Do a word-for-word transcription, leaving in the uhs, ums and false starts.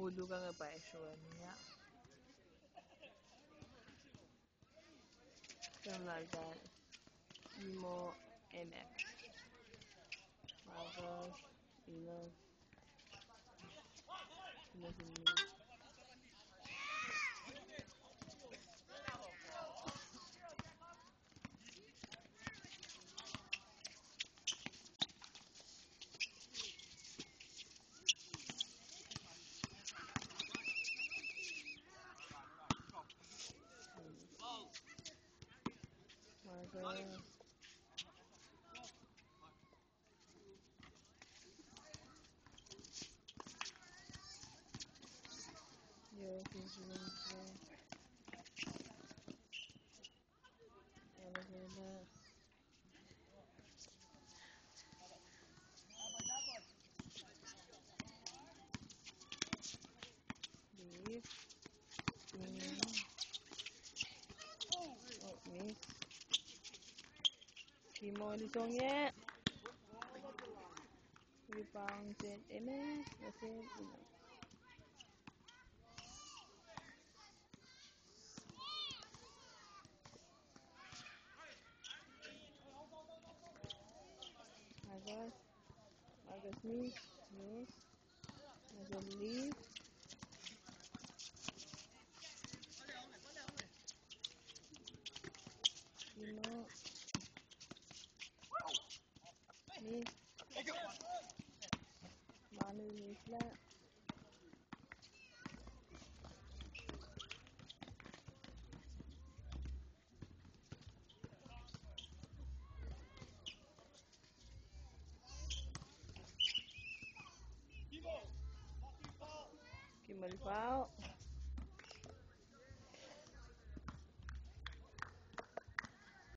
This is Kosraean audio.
Oluka nge pa sruani ah. Sramlaltal. Imo, Emek. Marcus, Ino. Ino sini. Marcus. Yo, he's really good. Alexander. Leaf. Mm. Oh, miss. Timo Lisonge. Rebound, Jen Eme. That's it. Marcus. Marcus miss. Miss. Marcus lead. Timo. Miss. Manu miss lah. Kimmel foul.